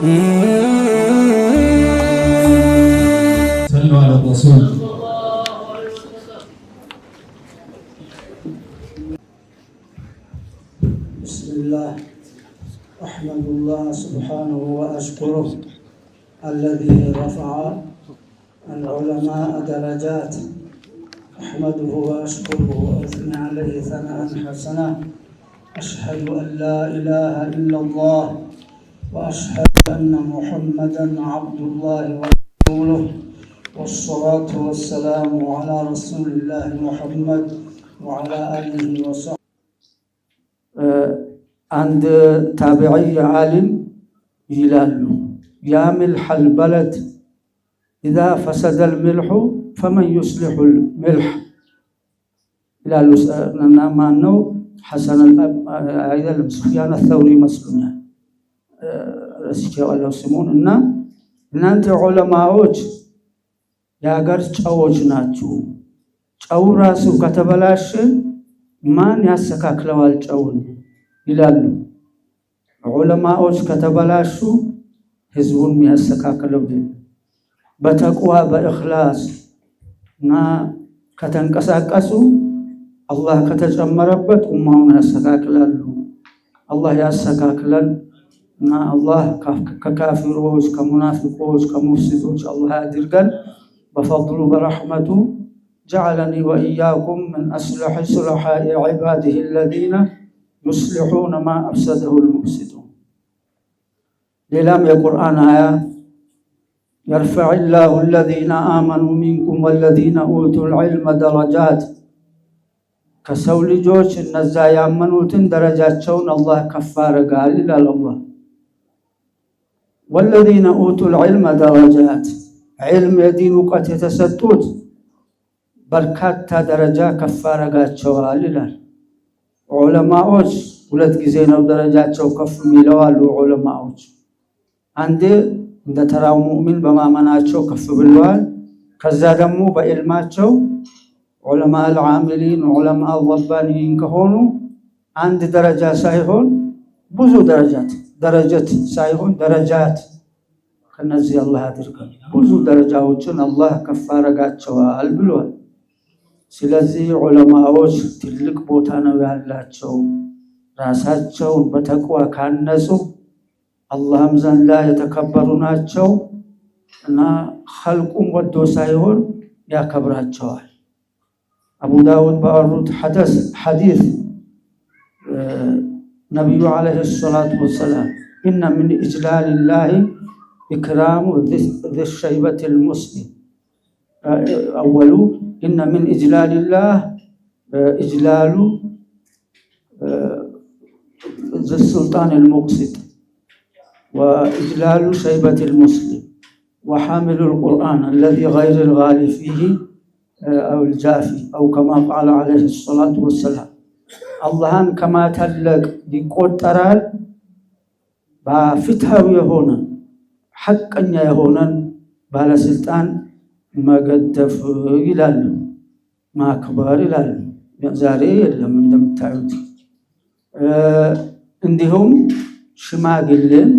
صلوا على الرسول. بسم الله، أحمد الله سبحانه وأشكره الذي رفع العلماء درجات. أحمده وأشكره وأثني عليه ثناء حسنا. أشهد أن لا إله إلا الله وأشهد أن محمدا عبد الله ورسوله، والصلاة والسلام على رسول الله محمد وعلى آله وصحبه. አንድ ታቢዒ ዓሊም ይላሉ፣ يا ملح البلد إذا فسد الملح فمن يصلح الملح ይላሉ። እና ማን ነው? ሐሰን አይደለም፣ ሱፍያን አተውሪ ይመስሉኛል፣ ረስቼዋለሁ ስሙን። እና እናንተ ዑለማዎች የሀገር ጨዎች ናችሁ። ጨው ራሱ ከተበላሸ ማን ያስተካክለዋል ጨውን? ይላሉ። ዑለማዎች ከተበላሹ ህዝቡን የሚያስተካክለው በተቅዋ በእኽላስ እና ከተንቀሳቀሱ፣ አላህ ከተጨመረበት ኡማውን ያስተካክላሉ። አላህ ያስተካክለን እና አላህ ከካፊሮች፣ ከሙናፊቆች፣ ከሙፍሲዶች አላህ ያድርገን። በፈድሉ በረሕመቱ جعلني وإياكم من أصلح صلحاء عباده الذين يصلحون ما أفسده المفسدون። ሌላም የቁርአን አያ يرفع الله الذين آمنوا منكم والذين أوتوا العلم درجات፣ ከሰው ልጆች እነዛ ያመኑትን ደረጃቸውን አላህ ከፍ አደርጋል ይላል አላህ። والذين أوتوا العلم درجات፣ ዒልም የዲን እውቀት የተሰጡት በርካታ ደረጃ ከፍ አደርጋቸዋል ይላል። ዑለማዎች ሁለት ጊዜ ነው ደረጃቸው ከፍ የሚለው አሉ ዑለማዎች። አንዴ እንደ ተራው ሙእሚን በማመናቸው ከፍ ብለዋል። ከዛ ደግሞ በዕልማቸው علماء العاملين، علماء الربانيين ከሆኑ አንድ ደረጃ ሳይሆን ብዙ ደረጃት፣ ደረጀት ሳይሆን ደረጃት፣ ከነዚህ አላህ አድርገን፣ ብዙ ደረጃዎችን አላህ ከፍ አረጋቸዋል ብለዋል። ስለዚህ ዑለማዎች ትልቅ ቦታ ነው ያላቸው። ራሳቸውን በተቅዋ ካነጹ አላህም ዘንዳ የተከበሩ ናቸው እና ኸልቁም ወዶ ሳይሆን ያከብራቸዋል። አቡ ዳውድ ባወሩት ሐዲስ ነቢዩ عليه الصلاة والسلام إن من إجلال الله إكرام ذي الشيبة المسلم، أوله إن من إجلال الله إجلال ذي السلطان المقسط وإجلال شيبة المسلم وحامل القرآن الذي غير الغالي فيه أو الجافي أو كما قال عليه الصلاة والسلام። አላህን ከማተለቅ ይቆጠራል። በፍትሃዊ የሆነ ሐቀኛ የሆነን ባለስልጣን መገደፍ ይላሉ፣ ማክበር ይላሉ። ዛሬ የለም እንደምታዩት። እንዲሁም ሽማግሌን፣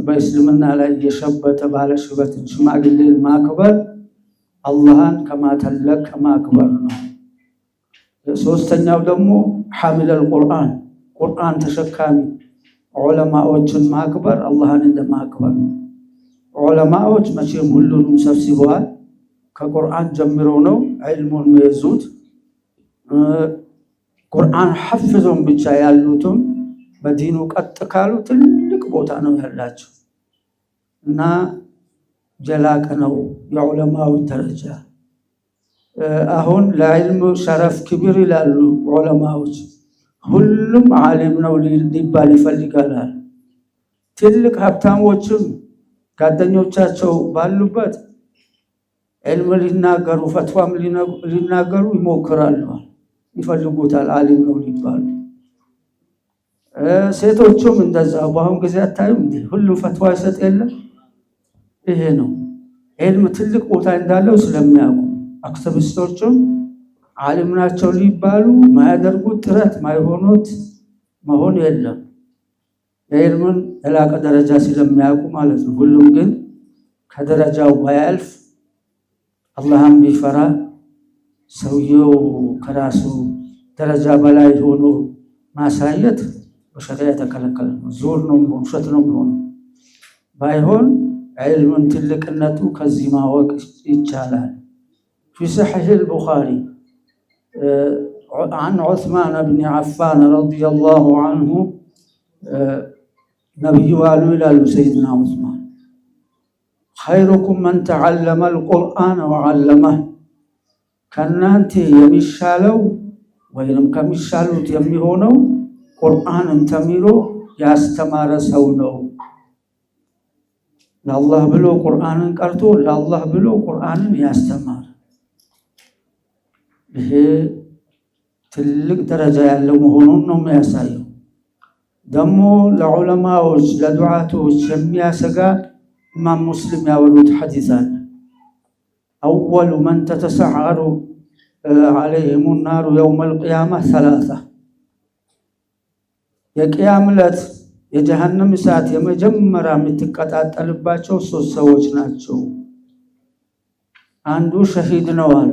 በእስልምና ላይ የሸበተ ባለ ሽበትን ሽማግሌን ማክበር አላህን ከማተለቅ ከማክበር ነው። ሶስተኛው ደግሞ حامل القرآن፣ ቁርአን ተሸካሚ ዑለማዎችን ማክበር አላህን እንደማክበር ነው። ዑለማዎች መቼም ሁሉንም ሰብስበዋል። ከቁርአን ጀምሮ ነው ዕልሙን የሚይዙት። ቁርአን ሐፍዞን ብቻ ያሉትም በዲኑ ቀጥ ካሉ ትልቅ ቦታ ነው ያላቸው እና ጀላቅ ነው የዑለማው ደረጃ። አሁን ለዕልም شرف ክብር ይላሉ ዑለማዎች። ሁሉም ዓሊም ነው ሊባል ይፈልጋል። ትልቅ ሀብታሞችም ጓደኞቻቸው ባሉበት ዕልም ሊናገሩ ፈትዋም ሊናገሩ ይሞክራሉ፣ ይፈልጉታል ዓሊም ነው ሊባሉ። ሴቶቹም እንደዛ። በአሁን ጊዜ አታዩም እንዴ? ሁሉም ፈትዋ ይሰጥ የለም። ይሄ ነው ዕልም ትልቅ ቦታ እንዳለው ስለሚያውቁ አክቲቪስቶቹም ዓሊም ናቸው ሊባሉ ማያደርጉት ጥረት ማይሆኑት መሆን የለም። የዕልምን የላቀ ደረጃ ስለሚያውቁ ማለት ነው። ሁሉም ግን ከደረጃው ባያልፍ አላህን ቢፈራ ሰውየው ከራሱ ደረጃ በላይ ሆኖ ማሳየት በሸሪዓ የተከለከለ ነው። ዙር ነው የሚሆን፣ ውሸት ነው የሚሆነው። ባይሆን ዕልምን ትልቅነቱ ከዚህ ማወቅ ይቻላል። في صحيح البخاري عن عثمان بن عفان رضي الله عنه ነቢዩ አሉ ይላሉ ሰይድና ዑስማን፣ خيركم من تعلم القرآن وعلمه፣ ከእናንተ የሚሻለው ወይንም ከሚሻሉት የሚሆነው ቁርአንን ተምሮ ያስተማረ ሰው ነው። ለአላህ ብሎ ቁርአንን ቀርቶ ለአላህ ብሎ ቁርአንን ያስተማረ፣ ይሄ ትልቅ ደረጃ ያለው መሆኑን ነው የሚያሳየው። ደግሞ ለዑለማዎች ለዱዓቶች የሚያሰጋ ኢማም ሙስሊም ያወሩት ሐዲስ አለ። أول من تتسعر عليهم النار يوم القيامة ثلاثة፣ የቅያም ዕለት የጀሃነም እሳት የመጀመሪያ የምትቀጣጠልባቸው ሶስት ሰዎች ናቸው። አንዱ ሸሂድ ነው አሉ።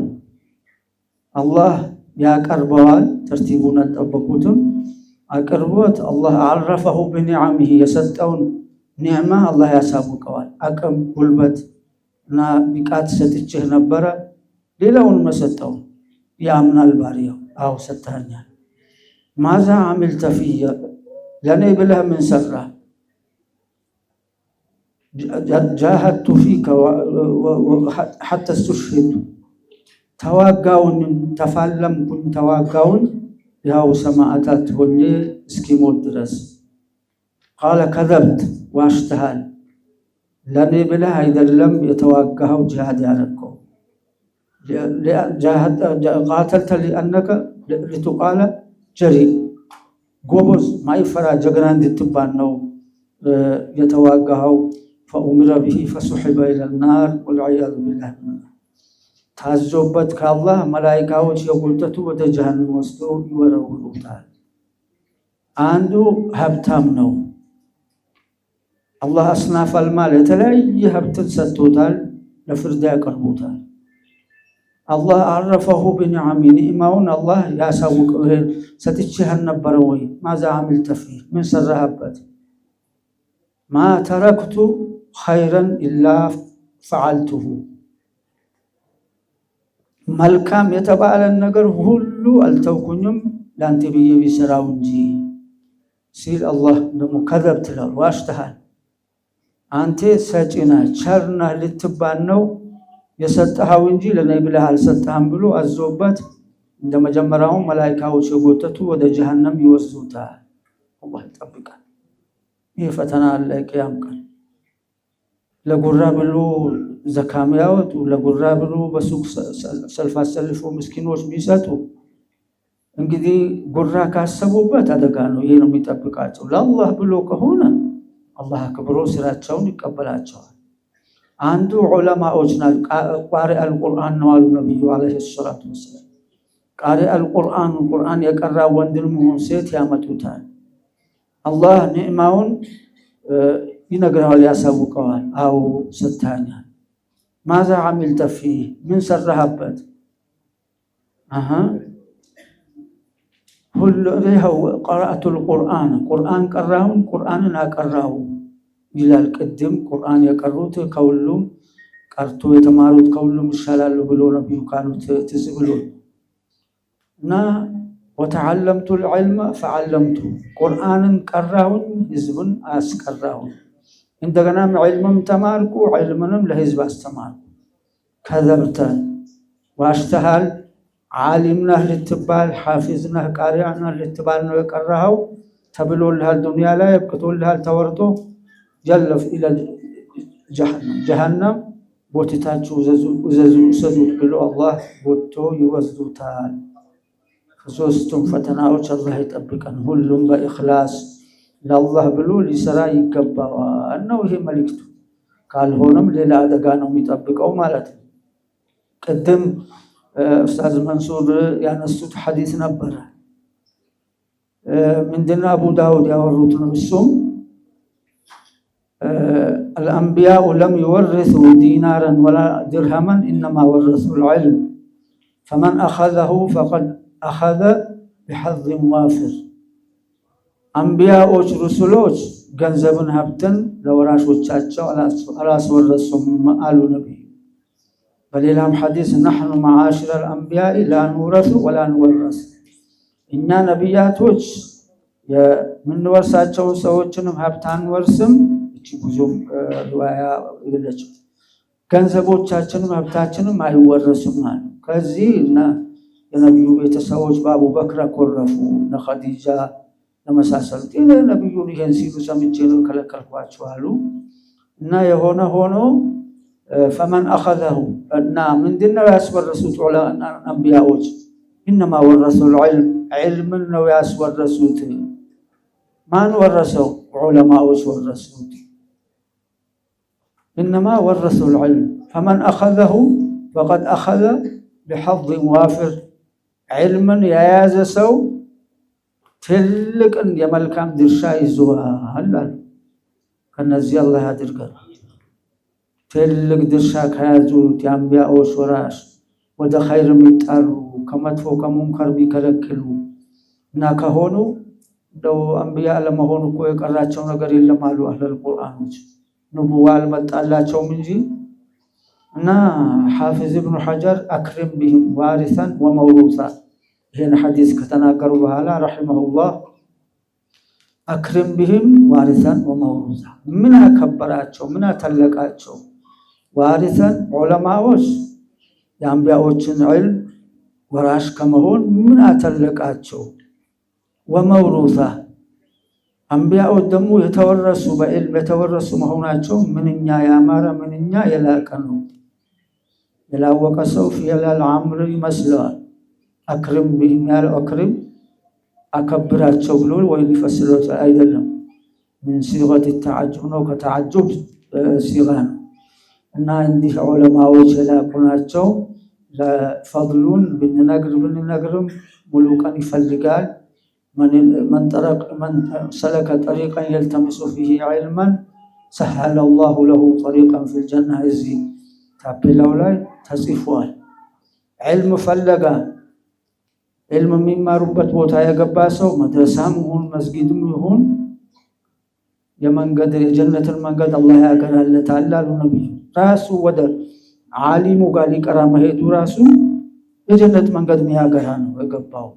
አላህ ያቀርበዋል። ተርቲቡን አልጠበቁትም። አቅርቦት አላህ عرفه بنعمه፣ የሰጠውን ኒዕማ አላህ ያሳውቀዋል። አቅም፣ ጉልበት እና ብቃት ሰጥቼህ ነበረ፣ ሌላውን መሰጠው ያምናል ባሪያው። አዎ ሰጥተኸኛል። ماذا عملت في፣ ለእኔ ብለህ ምን ሰራ? جاهدت فيك حتى استشهدت፣ ተዋጋውን፣ ተፋለምኩኝ፣ ተዋጋውን ያው ሰማዕታት ሆኜ እስኪሞት ድረስ። قال كذبت፣ ዋሽተሃል። ለእኔ ብለህ አይደለም የተዋጋኸው፣ ጂሃድ ያረግከው፣ قاتلت لأنك لتقال جريء፣ ጎበዝ ማይፈራ ጀግና እንድትባል ነው የተዋጋኸው። فأمر به فسحب إلى النار والعياذ بالله። ታዞበት ከአላህ መላኢካዎች የጎተቱ ወደ ጀሃነም ወስዶ ይወረውሩታል። አንዱ ሀብታም ነው። አላህ أصناف المال የተለያየ ሀብትን ሰጥቶታል። ለፍርድ ያቀርቡታል። አላህ عرفه بنعمه፣ ኒዕማውን አላህ ያሳውቀው። ይሄ ሰጥቼህ አልነበረ ወይ? ماذا عملت فيه፣ ምን ሰራህበት? ما تركت خيرا إلا فعلته፣ መልካም የተባለን ነገር ሁሉ አልተውኩኝም ለአንተ ብዬ ቢሰራው እንጂ ሲል አላህ ደግሞ كذبت ይለዋል፣ ዋሽተሃል። አንተ ሰጪ ነህ፣ ቸር ነህ ልትባል ነው የሰጠኸው እንጂ ለእኔ ብለህ አልሰጠህም ብሎ አዞበት እንደ መጀመሪያው መላኢካዎች የጎተቱ ወደ ጀሃነም ይወስዱታል። አላህ ይጠብቃል። ይህ ፈተና አለ ቅያም ቀን። ለጉራ ብሎ ዘካ ሚያወጡ፣ ለጉራ ብሎ በሱቅ ሰልፍ አሰልፎ ምስኪኖች የሚሰጡ እንግዲህ ጉራ ካሰቡበት አደጋ ነው። ይሄ ነው የሚጠብቃቸው። ለአላህ ብሎ ከሆነ አላህ አክብሮ ስራቸውን ይቀበላቸዋል። አንዱ ዑለማዎች قارئ القرآن ነው አሉ ነቢዩ عليه الصلاة والسلام። قارئ القرآن፣ ቁርአን የቀራ ወንድም ይሁን ሴት ያመጡታል። አላህ ኒዕማውን ይነግረዋል፣ ያሳውቀዋል። አዎ ሰጥተኸኛል። ماذا عملت فيه፣ ምን ሰራህበት? ሁሉ ይኸው قرأت القرآن፣ ቁርአን ቀራሁን፣ ቁርአንን አቀራሁ ይላል። ቅድም ቁርአን የቀሩት ከሁሉም፣ ቀርቶ የተማሩት ከሁሉም ይሻላሉ ብሎ ነቢዩ ካሉት ትዝ ብሎ እና وتعلمت العلم فعلمته፣ ቁርአንን ቀራሁን፣ ህዝብን አስቀራሁን። እንደገናም ዕልምም ተማርኩ፣ ዕልምንም ለህዝብ አስተማርኩ። كذبت፣ ዋሽተሃል። ዓሊም ነህ ልትባል፣ ሓፊዝ ነህ፣ ቃሪያ ነህ ልትባል ነው የቀራኸው ተብሎልሃል። ዱንያ ላይ አብቅቶልሃል ተወርቶ ጀለፍ إلى جهنم፣ ጀሃነም ጎትታችሁ ውሰዱት ብሎ አላህ ጎትቶ ይወስዱታል። ከሶስቱም ፈተናዎች አላህ ይጠብቀን። ሁሉም በኢኽላስ ለአላህ ብሎ ሊሰራ ይገባዋል ነው ይሄ መልእክቱ። ካልሆነም ሌላ አደጋ ነው የሚጠብቀው ማለት ነው። ቅድም ኡስታዝ መንሱር ያነሱት ሐዲስ ነበረ። ምንድነው? አቡ ዳውድ ያወሩት ነው። እሱም الأنبياء لم يورثوا دينارا ولا درهما إنما ورثوا العلم فمن أخذه فقد أخذ بحظ وافر። አንቢያዎች ሩሱሎች ገንዘብን ሀብትን ለወራሾቻቸው አላስወረሱም አሉ ነቢዩ። በሌላም ሐዲስ نحن معاشر الأنبياء لا نورث ولا نورث፣ እኛ ነቢያቶች የምንወርሳቸው ሰዎችንም ሀብት አንወርስም። እቺ ብዙም ሪዋያ የለችም። ገንዘቦቻችንም ሀብታችንም አይወረስም አሉ። ከዚህ እና የነቢዩ ቤተሰቦች በአቡበክር አኮረፉ፣ እነ ኸዲጃ ለመሳሰሉት ነቢዩን ይሄን ሲሉ ሰምቼ ነው ከለከልኳቸው አሉ። እና የሆነ ሆኖ فمن أخذه እና ምንድነው ያስወረሱት አንቢያዎች? إنما ورثوا العلم ዒልምን ነው ያስወረሱት። ማን ወረሰው? ዑለማዎች ወረሱት። إنما ورثوا العلم فمن أخذه فقد أخذ بحظ وافر። ዒልምን የያዘ ሰው ትልቅን የመልካም ድርሻ ይዟል አሉ። ከነዚህ አላህ ያድርገን። ትልቅ ድርሻ ከያዙት የአንቢያዎች ወራሽ፣ ወደ ኸይር የሚጠሩ፣ ከመጥፎ ከሙንከር የሚከለክሉ እና ከሆኑ እንደው አንቢያ ለመሆኑ እኮ የቀራቸው ነገር የለም አሉ አህለል ቁርአኖች። ንቡዋ አልመጣላቸውም እንጂ። እና ሐፊዝ ኢብኑ ሐጀር أكرم بهم وارثا وموروثا ይህን ሐዲስ ከተናገሩ በኋላ رحمه الله أكرم بهم وارثا وموروثا ምን አከበራቸው? ምን አተለቃቸው? وارثا ዑለማዎች የአንቢያዎችን ዒልም ወራሽ ከመሆን ምን አተለቃቸው? وموروثا አንቢያዎች ደግሞ የተወረሱ በዒልም የተወረሱ መሆናቸው ምንኛ ያማረ ምንኛ የላቀ ነው። የላወቀ ሰው فعل الأمر ይመስለዋል። أكرم بهم ያለው أكرم አከብራቸው ብሎ ወይ ሊፈስለው አይደለም። من صيغة التعجب ነው፣ ከ تعجب صيغة ነው። እና እንዲህ ዑለማዎች የላቁ ናቸው። ለፈድሉን ብንነግር ብንነግርም ሙሉ ቀን ይፈልጋል። من سلك طريقا يلتمس فيه علما سهل الله له طريقا في الجنة እዚህ ታፔላው ላይ ተጽፏል። ዒልም ፈለጋ ዒልም የሚማሩበት ቦታ የገባ ሰው መድረሳም ይሁን መስጊድም ይሁን የመንገድ የጀነትን መንገድ አላህ ያገራለታል አሉ ነብዩ። ራሱ ወደ ዓሊሙ ጋር ሊቀራ መሄዱ ራሱ የጀነት መንገድ የሚያገራ ነው የገባው።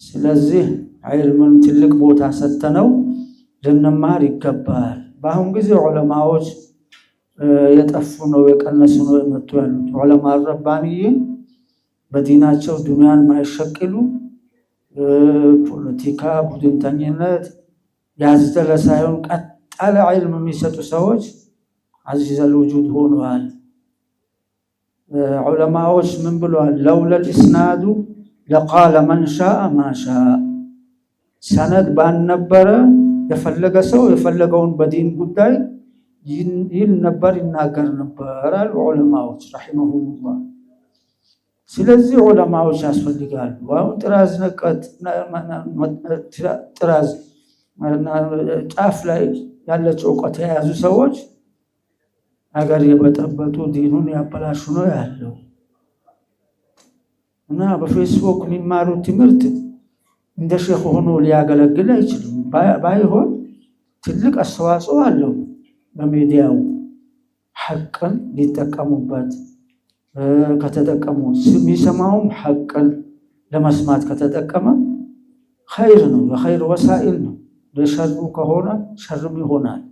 ስለዚህ ዒልምን ትልቅ ቦታ ሰጥተነው ልንማር ይገባል። በአሁን ጊዜ ዑለማዎች የጠፉ ነው የቀነሱ ነው የመጡ ያሉት። ዑለማ ረባንይን በዲናቸው ዱንያን ማይሸቅሉ፣ ፖለቲካ፣ ቡድንተኝነት ያዘለ ሳይሆን ቀጥ ያለ ዒልም የሚሰጡ ሰዎች عزيز الوجود ሆነዋል። ዑለማዎች ምን ብለዋል? لولا الإسناد لقال من شاء ما شاء። ሰነድ ባልነበረ የፈለገ ሰው የፈለገውን በዲን ጉዳይ ይል ነበር፣ ይናገር ነበር አሉ ዑለማዎች رحمهم الله። ስለዚህ ዑለማዎች ያስፈልጋሉ። አሁን ጥራዝ ነቀጥ ጥራዝ ጫፍ ላይ ያለች እውቀት የያዙ ሰዎች ሀገር የበጠበጡ ዲኑን ያበላሹ ነው ያለው። እና በፌስቡክ የሚማሩት ትምህርት እንደ ሼክ ሆኖ ሊያገለግል አይችልም። ባይሆን ትልቅ አስተዋጽኦ አለው። በሚዲያው ሐቅን ሊጠቀሙበት ከተጠቀሙ የሚሰማውም ሐቅን ለመስማት ከተጠቀመ ኸይር ነው፣ የኸይር وسائل ነው። ለሸሩ ከሆነ ሸርም ይሆናል።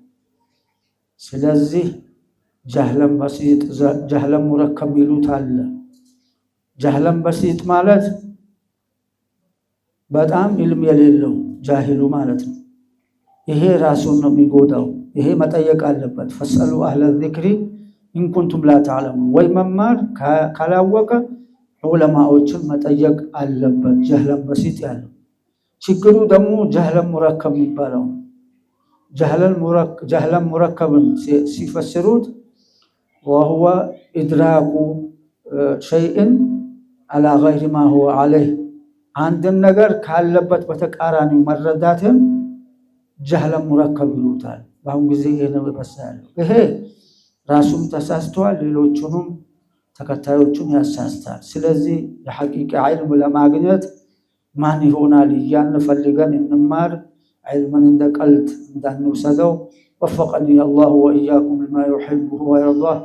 ስለዚህ جهلا بسيط፣ جهلا مركب ይሉት አለ። جهلا بسيط ማለት በጣም ኢልም የሌለው ጃሂሉ ማለት ነው። ይሄ ራሱን ነው የሚጎዳው። ይሄ መጠየቅ አለበት። فاسألوا أهل الذكر إن كنتم لا تعلمون። ወይ መማር ካላወቀ ዑለማዎችን መጠየቅ አለበት። جهلا بسيط ያለው ችግሩ ደግሞ جهلا مركب የሚባለው جهلا مركب ን ሲፈስሩት وهو إدراك شيء على غير ما هو عليه አንድን ነገር ካለበት በተቃራኒው መረዳትን جهل مركب ይሉታል። በአሁን ጊዜ ይሄ ነው የበዛ ያለው። ይሄ ራሱም ተሳስተዋል፣ ሌሎቹንም ተከታዮቹን ያሳስታል። ስለዚህ የሐቂቃ ዒልም ለማግኘት ማን ይሆናል እያልን ፈልገን እንማር። ዒልምን እንደ ቀልድ እንዳንወሰደው። وفقني الله وإياكم لما يحبه ويرضاه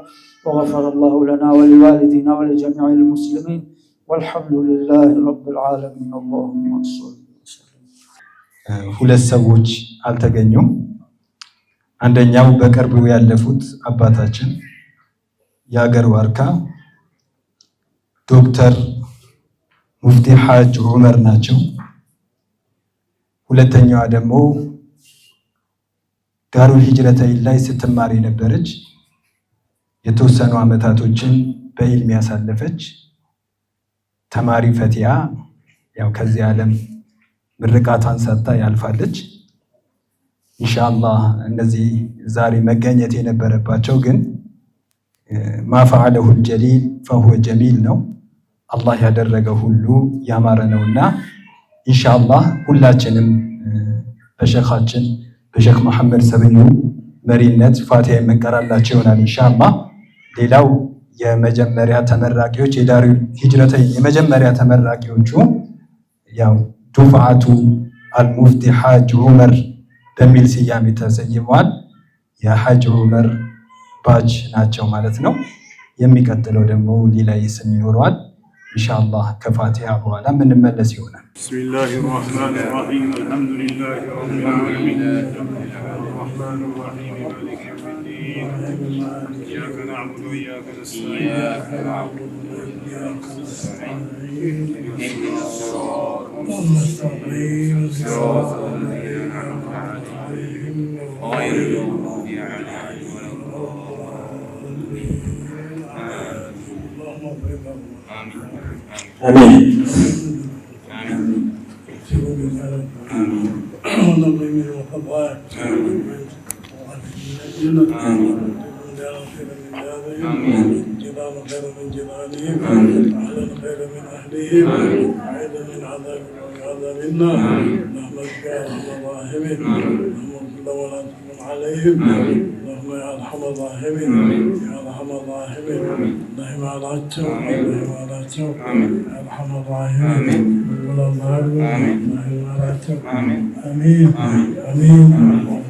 وغفر الله لنا ولوالدينا ولجميع المسلمين والحمد لله رب العالمين اللهم صل وسلم። ሁለት ሰዎች አልተገኙም። አንደኛው በቅርቡ ያለፉት አባታችን የሀገር ዋርካ ዶክተር ሙፍቲ ሐጅ ዑመር ናቸው። ሁለተኛዋ ደግሞ ዳሩል ሂጅረተይን ላይ ስትማር የነበረች፣ የተወሰኑ ዓመታቶችን በኢልም ያሳለፈች ተማሪ ፈቲያ ያው ከዚህ ዓለም ምርቃቷን ሰጥታ ያልፋለች። ኢንሻአላህ እነዚህ ዛሬ መገኘት የነበረባቸው ግን ما فعله الجليل فهو جميل ነው። አላህ ያደረገ ሁሉ ያማረ ነውና ኢንሻአላህ ሁላችንም በሸኻችን በሼክ መሐመድ ሰብዩ መሪነት ፋቲሃ የምንቀራላቸው ይሆናል ኢንሻአላህ። ሌላው የመጀመሪያ ተመራቂዎች፣ የዳሩል ሂጅረተይን የመጀመሪያ ተመራቂዎቹ ያው ዱፍዓቱ አልሙፍቲ ሐጅ ዑመር በሚል ስያሜ ተሰይመዋል። የሐጅ ዑመር batch ናቸው ማለት ነው። የሚቀጥለው ደግሞ ሌላ ስም ይኖረዋል። ኢንሻአላህ ከፋቲሃ በኋላ የምንመለስ ይሆናል። بسم الله الرحمن الرحيم. الحمد لله رب العالمين. الرحمن الرحيم. مالك يوم الدين. إياك نعبد وإياك نستعين. اهدنا الصراط المستقيم، صراط الذين أنعمت عليهم غير المغضوب عليهم ولا الضالين. آمين. آمين. ونقي من الخطايا. آمين. خير من دارهم، جبال خير من جبالهم، أهلا خير من أهلهم، أعيذا من عذابك ومن عذاب النار. رحمتك يا أرحم الراحمين. اللهم اغفر لهم ولا تكن عليهم. اللهم يا أرحم الراحمين، يا أرحم الراحمين. اللهم على اللهم على يا أرحم الراحمين. ولا الظالمين. اللهم على آمين آمين.